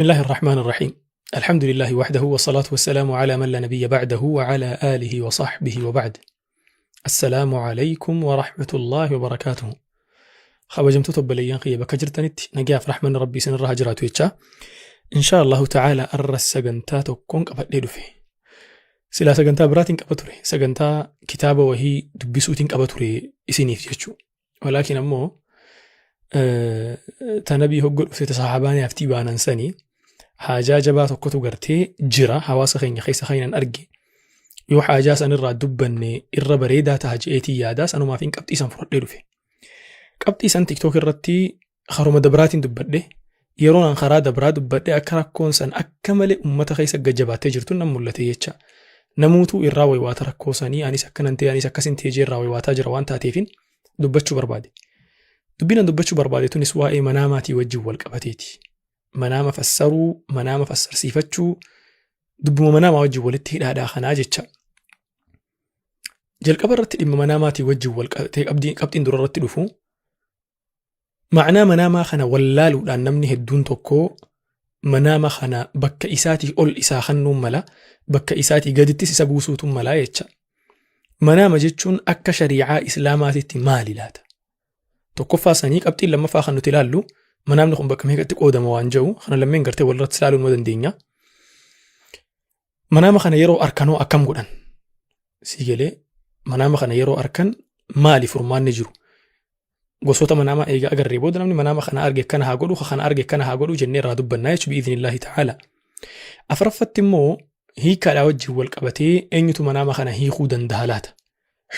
الله الرحمن الرحيم. الحمد لله وحده، والصلاة والسلام على من لا نبي بعده وعلى آله وصحبه وبعد. السلام عليكم ورحمة الله وبركاته. Kabajamtoota obboleeyyan kiyya bakka jirtanitti nagayaaf rahmanni Rabbii isinirra haa jiraatu jechaa, inshaa Allahu ta'ala arra sagantaa tokkoon qabadhee dhufe. Silaa sagantaa biraatiin qaba ture. Sagantaa kitaaba wahii dubbisuutiin qaba ture isiniif jechuu. Walaakin ammoo ta nabii hogga dhufte ta sahaabaan haftii baanan sanii haajaa jabaa tokkotu gartee jira hawaasa keenya keessa kan hin arge. Yoo haajaa sanirraa dubbanne irra bareedaa taha je'eetii yaadaa sanumaaf hin qabxii san fudhadhee dhufe. Qabxii san TikTok irratti karuma dabraatiin dubbadhe. Yeroon an karaa dabraa dubbadhe akka rakkoon san akka malee ummata keessa gajjabaattee jirtu nan mul'ate jecha. Namuutuu irraa waywaata rakkoo sanii, anis akkanan ta'e, anis akkasin ta'e jee irraa waywaataa jira waan taateefin dubbachuu barbaade. Dubbiin an dubbachuu barbaade tunis waa'ee manaamaatii wajjin wal qabateeti. Manaama fassaruu, manaama fassarsiifachuu, dubbuma manaamaa wajjin walitti hidhaadhaa kanaa jecha. Jalqaba irratti dhimma manaamaatii wajjin wal qabatee qabxiin dura irratti dhufu, ma'anaa manaamaa kana wallaaluudhaan namni hedduun tokko manaama kana bakka isaatii ol isaa kennuun mala, bakka isaatii gadittis isa buusuutu mala jecha. Manaama jechuun akka shariicaa islaamaatitti maali laata? Tokkoffaa sanii, qabxiin lammaffaa kan nuti ilaallu manaamni kun bakka meeqatti qoodama waan jedhu kana lammeen gartee walirratti ilaaluu numa dandeenya. Manaama kana yeroo arkanoo akkam godhan? Sii galee, manaama kana yeroo arkan maali furmaanni jiru? Gosoota manaamaa eega agarree booda namni manaama kana arge akkana haa godhu, kana arge akkana haa godhu jennee irraa dubbannaa jechuudha bi'iidhnillaahi ta'aala. Afraffatti immoo hiikaadhaa wajjin wal qabatee eenyutu manaama kana hiikuu danda'a laata?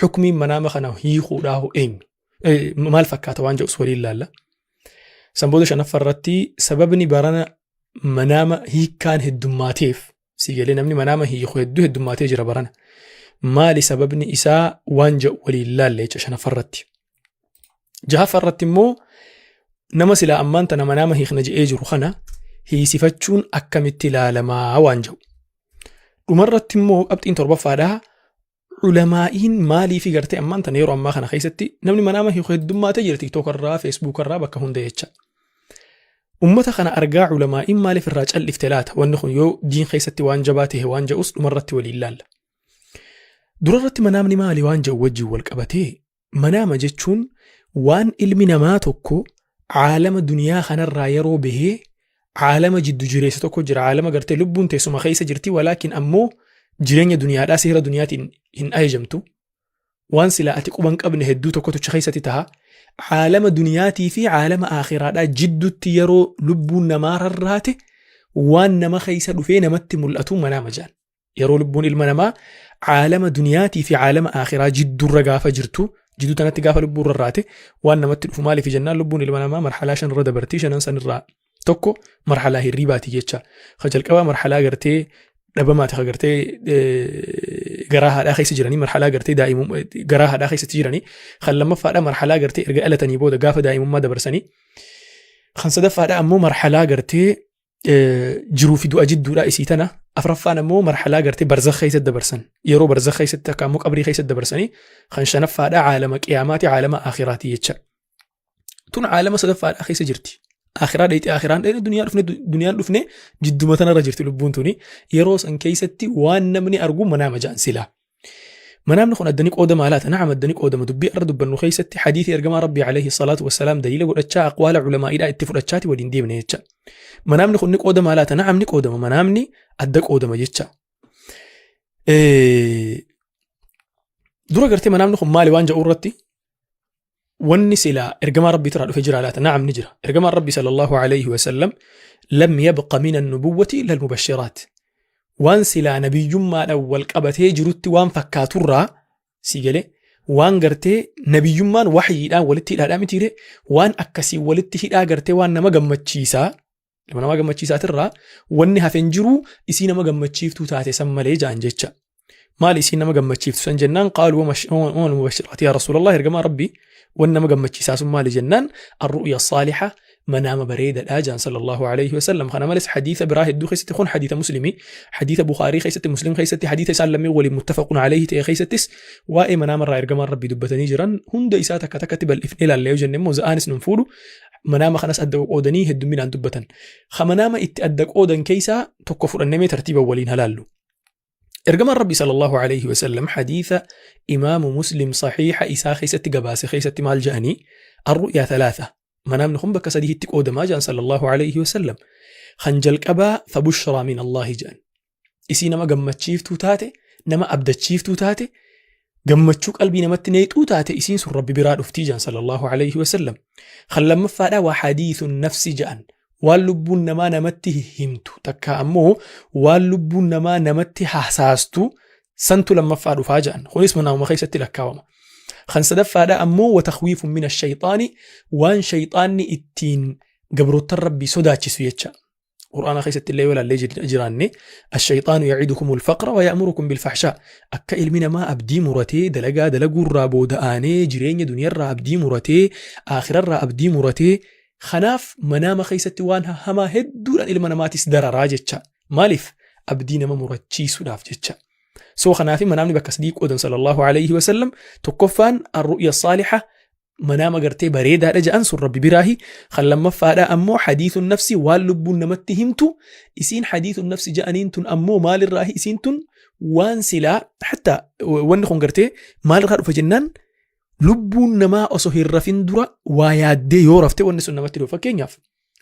Hukmiin manaama kana hiikuudhaa hoo eenyu? Maal fakkaata waan jedhus waliin ilaalla. San booda shanaffaa irratti sababni barana manaama hiikkaan heddummaateef, si galee, namni manaama hiiku hedduu heddummaatee jira barana. Maali sababni isaa waan jedhu waliin ilaalle jecha shanaffaa irratti. Jahaffaa irratti immoo nama silaa ammaan tana manaama hiikna je'ee jiru kana hiisifachuun akkamitti ilaalamaa waan jedhu. Dhumarratti immoo qabxiin torbaffaadhaa, ulamaa'iin maaliifi gartee ammaan tana yeroo ammaa kana keessatti namni manaama hiiku heddummaatee jira TikTok irraa, Facebook irraa, bakka hunda jecha. Ummata kana argaa ulamaa'iin maaliif irraa callifte laata? Wanni kun yoo diin keessatti waan jabaa ta'e waan jedhus dhumarratti waliin laalla. Durarratti manaamni maali waan jedhu wajjin wal qabatee, manaama jechuun waan ilmi namaa tokko caalama duniyaa kanarraa yeroo bahee caalama jiddu jireessa tokko jira. Caalama gartee lubbuun teessuma keessa jirti, walaakin ammoo jireenya duniyaadhaa seera duniyaatiin hin ajajamtu. Waan silaa ati quban qabne hedduu tokkotu achi keessatti taha. Caalama duniyaatii fi caalama aakhiraadhaa jiddutti yeroo lubbuun namaa rarraate waan nama keessa dhufee namatti mul'atu manaama jedhan. Yeroo lubbuun ilma namaa caalama duniyaatii fi caalama aakhiraa jiddurra gaafa jirtu, jidduu tanatti gaafa lubbuun rarraate waan namatti dhufu. Maaliif jennaan, lubbuun ilma namaa marhalaa shan irra dabartii. Shanan sanirraa tokko marhalaa hirriibaati jecha. Ka jalqabaa marhalaa gartee dhabamaati, ka gartee garaa haadhaa keessa jiranii, marhalaa gartee daa'imummaa garaa haadhaa keessatti jiranii. Kan lammaffaadha marhalaa gartee erga dhalatanii booda gaafa daa'imummaa dabarsanii. Kan sadaffaadha ammoo marhalaa gartee jiruu fi du'a jidduudha isii tana. Afraffaan ammoo marhalaa gartee barzakh keessatti dabarsan, yeroo barzakh keessatti akka ammoo qabrii keessatti dabarsanii. Kan shanaffaadha caalama qiyaamaati, caalama aakhiraati jecha. Tun caalama sadaffaadha keessa jirti. Aakhiraa dheeyxee, aakhiraan dheeyne, duniyaan dhufne, duniyaan dhufne, jidduma tanarra jirti lubbuun tuni. Yeroo san keessatti waan namni argu manaama ja'an silaa. Manaamni kun addani qoodama laata? Na'am, addani qoodama. Dubbii irra dubbannu keessatti hadiisii ergamaa Rabbii alayhi salaatu wassalaam daliila godhachaa, aqwaala ulamaa'iidhaa itti fudhachaati waliin deemne jecha. Manaamni kun ni qoodama laata? Na'am, ni qoodama. Manaamni adda qoodama jecha. Dura gartee manaamni kun maali waan jedhu irratti wanni silaa ergamaa Rabbii irraa dhufe jira laata? Na'am, ni jira. Ergamaan Rabbii sallallahu alayhi wa sallam lam yabqa min an-nubuwwati illa al-mubashshiraat. Waan silaa nabiyyummaadhaan wal qabatee jirutti waan fakkaaturraa, si galee, waan gartee nabiyyummaan wahyiidhaan walitti hidhaadhaa mitiire, waan akkasii walitti hidhaa gartee waan nama gammachiisaa, ilma namaa gammachiisaatirraa wanni hafe hin jiru isii nama gammachiiftuu taate san malee jaan jecha. Maali isiin nama gammachiiftu san jennaan, qaalu wama mubashiraati yaa rasuulallah, ergamaa rabbii, wanni nama gammachiisaa sun maali jennaan, arru'ya saaliha, manaama bareedaadha jaan sallallahu alayhi wasallam. Kana malees hadiisa biraa hedduu keessatti, kun hadiisa Muslimii, hadiisa Bukhaarii keessatti, Muslim keessatti, hadiisa isaan lammii waliin muttafaqun alayhi ta'e keessattis waa'ee manaama irraa ergamaan rabbii dubbatanii jiran. Hunda isaa takka takkatti bal'ifnee ilaalle yoo jenne immoo za'aanis nun fuudhu. Manaama kanas adda qoodanii heddumminaan dubbatan. Ka manaama itti adda qoodan keessaa tokko fudhannee mee tartiiba waliin halaallu. Ergamaan Rabbii sallallahu alayhi wa sallam hadiisa Imaamu Muslim sahiiha isaa keessatti gabaase keessatti maal jedhanii? Arru'yaa thalaatha. Manaamni kun bakka sadiitti qoodamaa jedhan sallallahu alayhi wa sallam. Kan jalqabaa fabushraa min Allaahi jedhan. Isii nama gammachiiftuu taate, nama abdachiiftuu taate, gammachuu qalbii namatti neexuu taate, isiin sun Rabbi biraa dhuftii jedhan sallallahu alayhi wa sallam. Kan lammaffaadhaa waa hadiithun nafsi jedhan. Waan lubbuun namaa namatti himtu takka ammoo waan lubbuun namaa namatti hasaastu santu lammaffaa dhufaa jedhan. Kunis manaamuma keessatti lakkaawama. Kan sadaffaadhaa ammoo wa takhwiifun min ash-shayxaani, waan shayxaanni ittiin gabroottan Rabbii sodaachisu jecha. Qur'aana keessatti illee yoo ilaallee jiraanne, ash-shayxaanu ya'idukumul faqra wa ya'murukum bil fahshaa. Akka ilmi namaa abdii muratee dalagaa dalaguurraa booda'aanee, jireenya duniyarraa abdii muratee, aakhirarraa abdii muratee, kanaaf manaama keessatti waan hamaa hedduudhaan ilma namaatis dararaa jecha. Maaliif? Abdii nama murachiisuudhaaf jecha. So kanaaf manaamni bakka sadii qoodan sallallahu alayhi wasallam. Tokkoffaan arru'ya saaliha, manaama gartee bareedaadha jedhan, sun Rabbi biraahi. Kan lammaffaadha ammoo hadiithun nafsi, waan lubbuun namatti himtu. Isiin hadiithun nafsi jedhaniin tun ammoo maalirraahi? Isiin tun waan silaa hatta wanni kun gartee maalirraa dhufa jennaan, lubbuun namaa osoo hin rafin dura waa yaaddee yoo rafte wanni sun namatti dhufa. Fakkeenyaaf,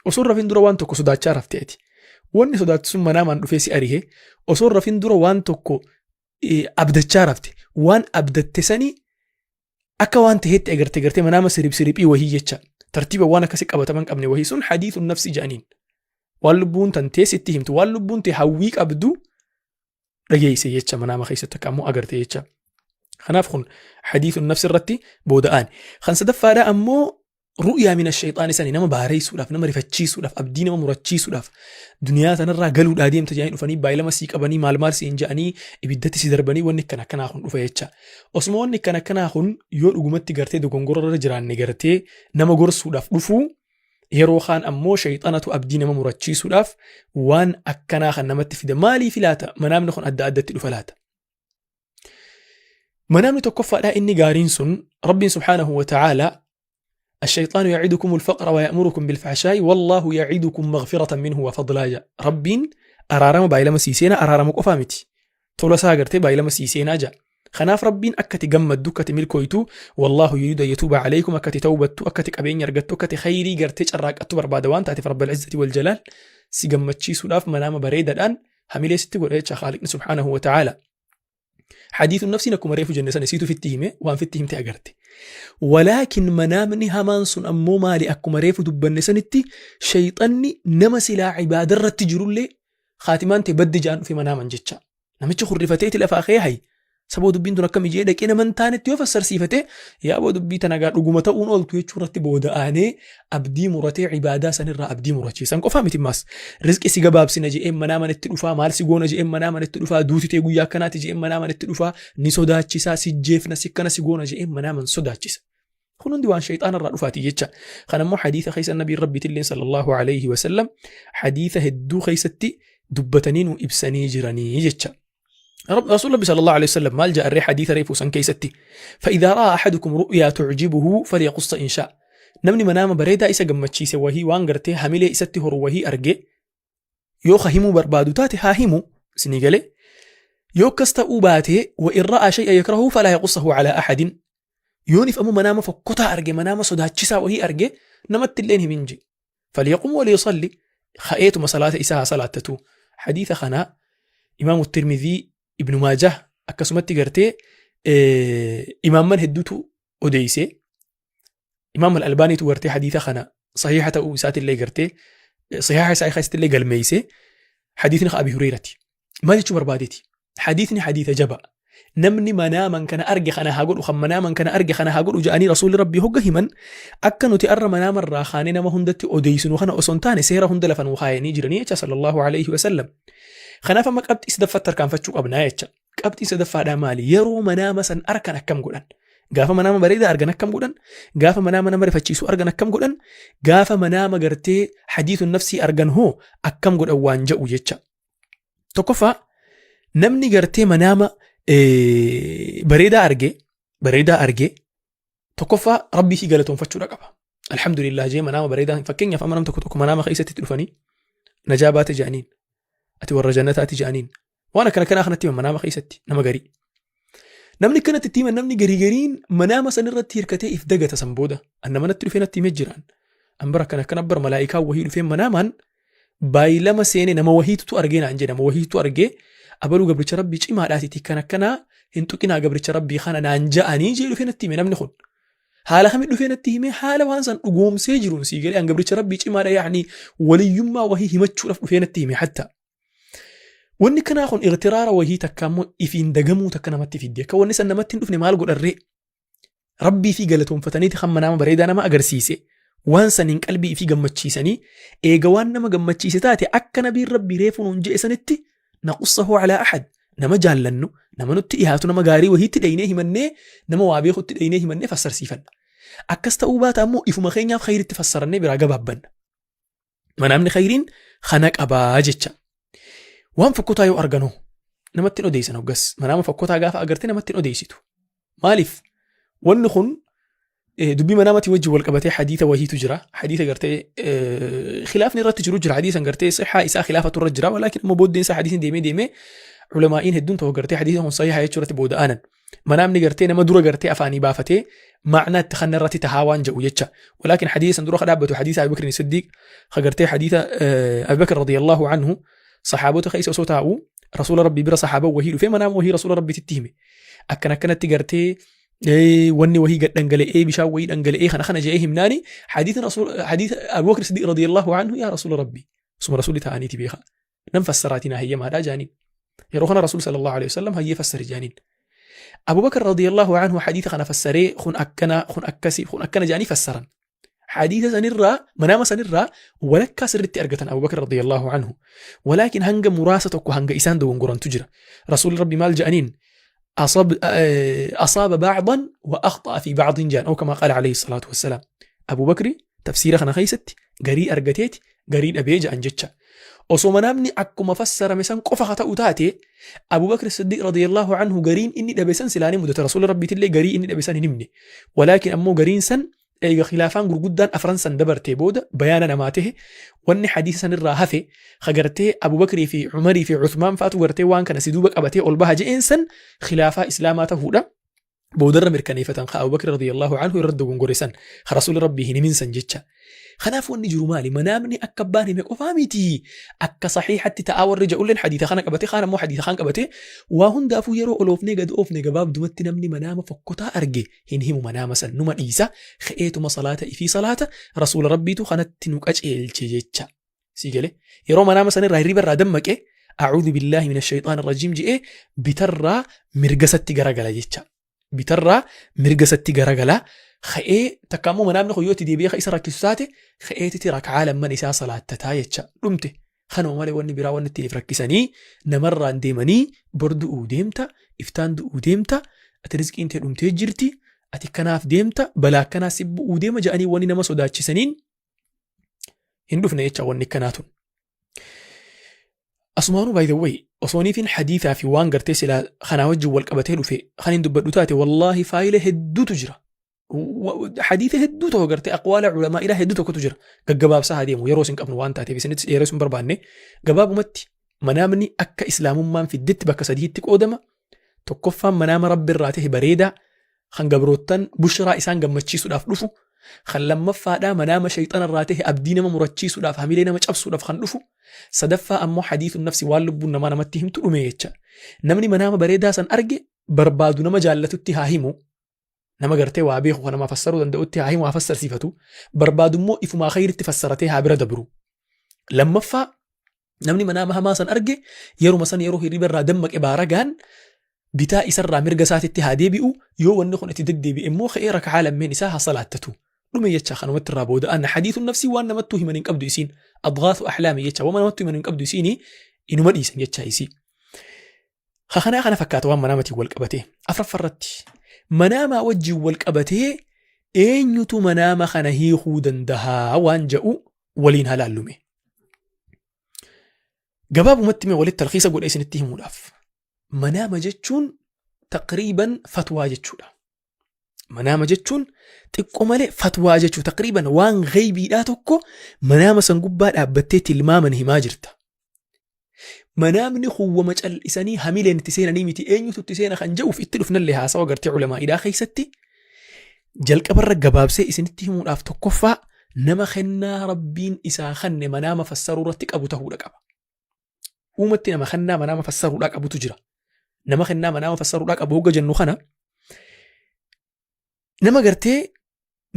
osoo hin rafin dura waan tokko sodaachaa rafteeti, wanni sodaattu sun manaamaan dhufee si arihe. Osoo hin rafin dura waan tokko abdachaa rafte, waan abdatte sanii akka waan taheetti agarte, gartee manaama sirib siriphii wahii jecha, tartiiba waan akkasi qabataman qabne wahii, sun hadiithun nafsi jedhaniin. Waan lubbuun tantee sitti himtu, waan lubbuun tee hawwii qabdu dhageesse jecha manaama keessatti, akka ammoo agarte jecha. Kanaaf kun hadiithun nafsi irratti booda'aan. Kan sadaffaadha ammoo ru'yaa mina shayxaani sani, nama baareessuudhaaf, nama rifachiisuudhaaf, abdii nama murachiisuudhaaf, duniyaa tanarraa galuudhaa deemta jedhanii dhufanii baay'ilama sii qabanii, maal maal siin jedhanii, ibiddatti si darbanii, wanni akkana akkanaa kun dhufa jecha. Osuma wanni akkana akkanaa kun yoo dhugumatti gartee dogongora irra jiraanne gartee nama gorsuudhaaf dhufuu, yeroo kaan ammoo shayxanatu abdii nama murachiisuudhaaf waan akkanaa kan namatti fida. Maaliif laata manaamni kun adda addatti dhufa laata? Manaamni tokkoffaadhaa inni gaariin sun, Rabbiin subhaanahu wa ta'aalaa الشيطان يعدكم الفقر ويأمركم بالفحشاء والله يعدكم مغفرة منه وفضلا. Rabbiin araarama baay'ilama sii seenaa, araarama qofaa miti. Tola isaa gartee baay'ilama sii seenaa jaa. Kanaaf Rabbiin akkati gammaddu, akkati milkooytu, والله يريد أن يتوب عليكم, akkati tawbattu, akkati qabeenya argattu, akkati khayrii gartee carraaqattu barbaada waan taateef, رب العزة والجلال si gammachiisuudhaaf manaama bareedaadhaan hamilee sitti godha jecha Khaaliqni subhaanahu wa ta'aala. Hadiisu nafsiin akkuma reefu jenne sana siitu fitti hime, waan fitti himte agarte. Walaakin manaamni hamaan sun ammoo maali? Akkuma reefu dubbanne sanitti, shayxanni nama silaa ibaadarratti jirullee khaatimaan ta'e baddi ja'an dhufe manaaman jecha. Namichi hurrifateeti lafaa kee hay. Saboo dubbiin tun akkam ijee dhaqee nama hin taanetti yoo fassarsiifate, yaa boo dubbii tana gaa dhuguma ta'uun ooltu jechuu irratti booda'aanee abdii muratee ibaadaa sanirraa abdii murachiisan qofaa miti. Maas rizqi si gabaabsina je'een manaa manatti dhufaa, maal si goona je'een manaa manatti dhufaa, duuti ta'e guyyaa akkanaati je'een manaa manatti dhufaa, ni sodaachisaa, si jeefna, si akkana si goona je'een manaa man sodaachisa. Kun hundi waan shayxaana irraa dhufaati jecha. Kan ammoo hadiisa keessa nabiin Rabbiitilleen sallallahu alayhi wasallam hadiisa hedduu keessatti dubbatanii nu ibsanii jiranii jecha. رسول الله صلى الله عليه وسلم maal jaa arree hadiisa reefuu san keessatti? فإذا رأى أحدكم رؤيا تعجبه فليقص إن شاء. Namni manaama bareedaa isa gammachiise wahii, waan gartee hamilee isatti horu wahii arge, yoo ka himuu barbaadu taate haa himu isinii galee. Yoo akkas ta'uu baate, وإن رأى شيئا يكرهه فلا يقصه على أحد. Yoonif ammoo manaama fokkotaa arge, manaama sodaachisaa wahii arge, namatti illeen himin je. فليقم وليصلي, ka'eetuma salaata isaa haa salaattatu. Hadiisa kana Imaamu Tirmidhii, Ibnu Maajah, akkasumatti gartee imaamman hedduutu odeeyse. Imaam Al-Albaaniitu gartee hadiisa kana sahiha ta'uu isaatillee gartee sahiha isaa keessatti illee galmeeyse. Hadiisni Abi Hurayrati. Maal jechuu barbaadeeti? Hadiisni hadiisa jaba. Namni manaaman kana arge kana haa godhu, kan manaaman kana arge kana haa godhu jedhanii Rasuulli Rabbii hogga himan, akka nuti arra manaamarraa kaanee nama hundatti odeessinu kana osoo hin taane, seera hunda lafa nuu kaayanii jiranii jecha sallallahu alayhi wasallam. Kanaaf amma qabxii sadaffaatti tarkaanfachuu qabnaa jecha. Qabxii sadaffaadhaa maali? Yeroo manaama san arkan akkam godhan? Gaafa manaama bareedaa argan akkam godhan? Gaafa manaama nama rifachiisu argan akkam godhan? Gaafa manaama gartee hadiisu nafsii argan hoo akkam godhan waan jedhu jecha. Tokkoffaa, namni gartee manaama bareedaa arge, tokkoffaa Rabbii fi galatoonfachuudha qaba. Alhamdulillah jee manaama bareedaa, fakkeenyaaf amma nam tokko tokko manaama keessatti itti dhufanii najaa baate jedhaniin, ati warra jannataati jedhaniin, waan akkana kanaa kanatti himan manaama keessatti nama garii. Namni akkanatti itti himan, namni garii gariin manaama san irratti hirkatee if dagata san booda. An nama natti dhufee natti himee jiraan. An bara akkana akkana bara malaa'ikaa wahii dhufee manaamaan baay'ilama seene, nama wahiitutu argee naan jedhe, nama wahiitu argee, abaluu gabricha rabbii cimaadhaatiiti, kan akkanaa hin tuqinaa gabricha rabbii kana naan ja'anii jee dhufee natti hime namni kun. Haala kamitti dhufee natti himee? Haala waan san dhugoomsee jiruun sii galee, an gabricha rabbii cimaadha, yaani waliyyummaa wahii himachuudhaaf dhufee natti hime hatta. Wanni kanaa kun iqtiraara wahii takka immoo ifiin dagamuu takka namatti fidde. Akka wanni san namatti hin dhufne maal godharree? Rabbii fi galatoonfataniiti kan manaama bareedaa nama agarsiise. Waan saniin qalbii ifii gammachiisanii, eega waan nama gammachiise taate, akka nabiin rabbii reefu nuun je'e sanitti, naqussahu alaa ahad, nama jaallannu, nama nutti dhiyaatu, nama gaarii wahiitti dhaynee himannee, nama waa beekutti dhaynee himannee fassarsiifanna. Akkas ta'uu baata ammoo ifuma keenyaaf khayritti fassarannee biraa gabaabbanna. Manaamni khayriin kana qabaa jecha. Waan fokkotaa yoo arganoo namatti hin odeessan hoggas. Manaama fokkotaa gaafa agarte namatti hin odeessitu. Maaliif? Wanni kun dubbii manaamati wajjin wal qabatee hadiisa wahiitu jira. Hadiisa gartee khilaafni irratti jiru jira. Hadiisan gartee sixaa isaa khilaafatu irra jira. Walaakin immoo booddeen isaa hadiisni deemee deemee ulamaa'iin hedduun tokko gartee hadiisa kun sahiha jechuu irratti booda aanan. Manaamni gartee nama dura gartee afaanii baafatee ma'naa itti kanna irratti tahaa waan jedhu jecha. Walaakin hadiisa san dura ka dhaabbatu hadiisa Abi Bakr Siddiq, ka gartee hadiisa Abi Bakr radiyallahu anhu, sahaabota keessa osoo taa'u rasuula rabbii bira sahaaba wahii dhufee manaama wahii rasuula rabbiititti hime. Akkan akkanatti gartee wanni wahii gad dhangala'ee, bishaan wahii dhangala'ee, kana kana jedhee himnaani, hadiisa rasuul hadiisa Abu Bakr Siddiq radiyallahu anhu, yaa rasuula rabbii, suma rasuulli ta'aniiti beeka, nan fassaraatii naa hayyamaadhaa jaaniin. Yeroo kana rasuul sallallahu alaihi wasallam hayyee fassari jaaniin. Abu Bakr radiyallahu anhu hadiisa kana fassaree, kun akkana, kun akkasi, kun akkana jaanii fassaran. Hadiisa sanirraa, manaama sanirraa walakkaa sirritti argatan Abu Bakr radiyallahu anhu. Walaakin hanga muraasa tokko hanga isaan dogongorantu jira. Rasuulli Rabbi maal jedhaniin? Asaaba ba'dan wa akhta'a fi ba'din jedhan, oo kama qaala alayhi salaatu wassalaam. Abu Bakri tafsiira kana keessatti garii argateeti garii dhabee jedhan jecha. Osoo manaamni akkuma fassarame san qofa ka ta'u taate, Abu Bakr Siddiq radiyallahu anhu gariin inni dhabe san silaa ni mudata. Rasuulli Rabbiitillee garii inni dhabe san hin himne. Walaakin ammoo gariin san eega khilaafaan gurguddaan afran san dabartee booda bayaana namaa tahe, wanni hadiisa san irraa hafe ka gartee Abu Bakrii fi Umarii fi Uthmaan faatu gartee waan kana si duuba qabatee ol baha je'een san khilaafaa Islaamaa tahuudha. Boodarra mirkaneeffatan ka Abu Bakr radiyallahu anhu irra dogongore san ka Rasuulli Rabbii hin himin san jecha. Kanaaf wanni jiru maali? Manaamni akka abbaan hime qofaa miti. Akka sahiihatti ta'aa warri ja'ulleen hadiisa kana qabate, kaan ammoo hadiisa kaan qabate. Waa hundaafuu yeroo oloofnee gad oofne, gabaabdumatti namni manaama fokkotaa arge hin himu, manaama san numa dhiisa, ka'eetuma salaata ifii salaata. Rasuula Rabbiitu kanatti nu qaceelche jecha. Sii gale? Yeroo manaama san irraa hirriba irraa dammaqe, a'uudhu billaahi mina shayxaan rajiim je'ee bitarraa mirgasatti garagala jecha. Bitarraa mirgasatti garagala ka'ee, takka ammoo manaamni kun yoo itti deebi'ee ka isa rakkisu taate, ka'eetiti raka'aa lamman isaa salaattataa jecha. Dhumte. Kanuma malee wanni biraa wanni ittiin if rakkisanii namarraan deemanii bor du'uu deemta, iftaan du'uu deemta, ati rizqiin tee dhumtee jirti, ati kanaaf deemta, balaa akkanaa si bu'uu deema jedhanii wanni nama sodaachisaniin hin dhufne jecha wanni akkanaa tun. Asumaanuu, by the way, osooniifin hadiisaa fi waan gartee silaa kanaa wajjin wal qabatee dhufe kan hin dubbadhu taate, wallaahi faayila hedduutu jira. Hadiisa hedduu tokko gartee aqwaala ulamaa ilaa hedduu tokkotu jira. Gaggabaabsaa haa deemu, yeroo isin qabnu waan taateef isinitti dheeressuu hin barbaanne. Gabaabumatti manaamni akka islaamummaan fiddetti bakka sadiitti qoodama. Tokkoffaan manaama rabbi irraa ta'e bareedaa kan gabroottan bushraa isaan gammachiisuudhaaf dhufu. Kan lammaffaadhaa manaama shayxana irraa ta'e abdii nama murachiisuudhaaf, hamilee nama cabsuudhaaf kan dhufu. Sadaffaa ammoo hadiisun nafsi, waan lubbuun namaa namatti himtu dhume jecha. Namni manaama bareedaa san arge barbaadu nama jaallatutti haa himu. Nama gartee waa beeku kan namaa fassaruu danda'utti haa himu, haa fassarsiifatu. Barbaadu immoo ifumaa khayritti fassaratee haa bira dabru. Lammaffaa, namni manaama hamaa san arge yeruma san yeroo hirriba irraa dammaqe baaragaan bitaa isarraa mirga isaatitti haa deebi'u. Yoo wanni kun itti deddeebi'e immoo ka'ee raka'aa lammeen isaa haa salaattatu. Dhume jecha kanumatti irraa booda anna hadiithun nafsii waan namattuu himan hin qabdu isiin. Adghaathu ahlaami jecha waan namattuu himan hin qabdu isiini, inuma dhiisan jecha isii. Kanaa kana fakkaata waan manaamatiin wal qabatee. Afraffarratti manaamaa wajjin wal qabatee eenyutu manaama kana hiikuu dandahaa waan ja'u waliin haa laallume. Gabaabumatti mee walitti talkiisa godhee isinitti himuudhaaf. Manaama jechuun taqriiban fatwaa jechuudha. Manaama jechuun xiqqoo malee fatwaa jechuu taqriiban waan ghaybiidhaa tokko manaama san gubbaa dhaabbattee tilmaaman himaa jirta. Manaamni kun wama cal'isanii hamileen itti seenanii miti eenyutu itti seena kan jedhuuf itti dhufnallee haasawa gartee ulamaa'iidhaa keessatti jalqabarra gabaabsee isinitti himuudhaaf tokkoffaa nama kennaa rabbiin isaa kanne manaama fassaruu irratti qabu ta'uudha qaba. Uumatti nama kennaa manaama fassaruudhaa qabutu jira. Nama kennaa manaama fassaruudhaa qabu hogga jennu kana nama gartee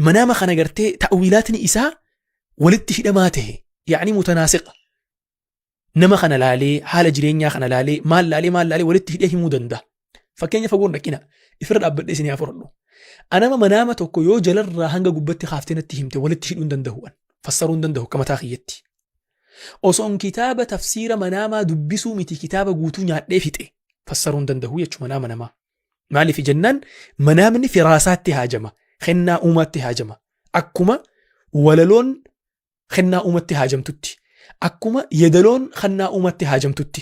manaama kana gartee ta'wiilaatni isaa walitti hidhamaa ta'e yaa'ni mutanaasiqa nama kana laalee haala jireenyaa kana laalee maal laalee maal laalee walitti hidhee himuu danda'a. Fakkeenya fagoon dhaqina ifirra dhaabbadhee isin haa fudhadhu. Anama manaama tokko yoo jalarraa hanga gubbatti kaaftee natti himte walitti hidhuu hin danda'u an fassaruu hin danda'u akka mataa kiyyatti. Osoon kitaaba tafsiira manaamaa dubbisuu miti kitaaba guutuu nyaadhee fixe fassaruu hin danda'u jechuudha manaama namaa. Maaliif jennaan manaamni firaasaatti haajama kennaa uumaatti haajama akkuma walaloon kennaa uumatti haajamtutti akkuma yedaloon kennaa uumatti haajamtutti.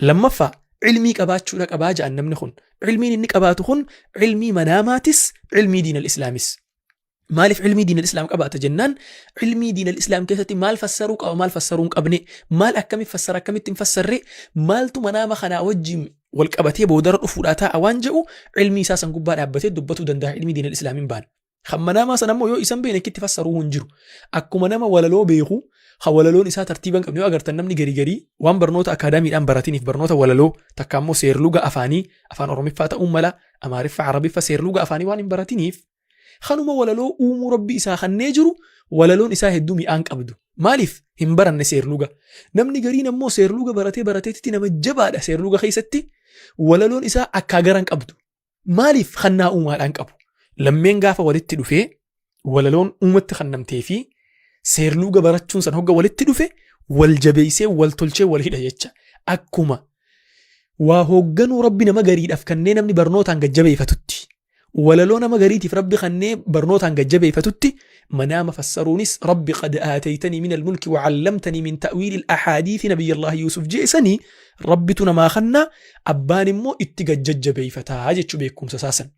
Lammaffaa ilmii qabaachuudha qabaa ja'an namni kun ilmiin inni qabaatu kun ilmii manaamaatis ilmii diinal islaamis. Maaliif ilmii diinal islaam qabaata jennaan ilmii diinal islaam keessatti maal fassaruu qaba maal fassaruu hin qabne maal akkamitti fassara akkamitti hin fassarre maaltu manaama kanaa wajjin wal qabatee boodara dhufuudhaa taa'a waan jedhu ilmii isaa san gubbaa dhaabbatee dubbatuu danda'a ilmii diinal islaam hin baane. Kan manaamaa sana immoo yoo isan beekne akkitti fassaruu hin jiru. Akkuma nama walaloo beeku kan walaloon isaa tartiiba hin qabne yoo agartan namni garii garii waan barnoota akaadaamiidhaan baratiniif barnoota walaloo takka immoo seerluga afaanii afaan Oromiffaa ta'uu mala Amaariffa Arabiffa seerluga afaanii waan hin baratiniif kanuma walaloo uumuu rabbi isaa kannee jiru walaloon isaa hedduu mi'aan qabdu. Maaliif hin baranne seerluga? Namni gariin ammoo seerluga baratee barateetti nama jabaadha seerluga keessatti walaloon isaa akkaa garan qabdu. Maaliif kannaa uumaadhaan qabu? Lammeen gaafa walitti dhufee walaloon uumatti kannamtee fi seerluga barachuun san hogga walitti dhufe wal jabeessee wal tolchee wal hidha jecha. Akkuma waa hoogganuu rabbi nama gariidhaaf kanneen namni barnootaan gajjabeeffatutti. Walaloo nama gariitiif rabbi kannee barnootaan gajjabeeffatutti manaama fassaruunis rabbi qad aataytanii min almulki wacallamtanii min ta'wiili alahaadiithi nabiyyallahi Yuusuf jeesanii rabbitu namaa kannaa abbaan immoo itti gajjajjabeeffataa jechuu beekumsa isaasan.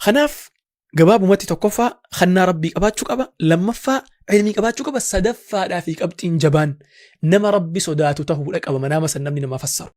Kanaaf gabaabumatti tokkoffaa kannaa rabbii qabaachuu qaba lammaffaa ilmii qabaachuu qaba sadaffaadhaa fi qabxiin jabaan nama rabbi sodaatu ta'uudha qaba manaama san namni namaa fassaru.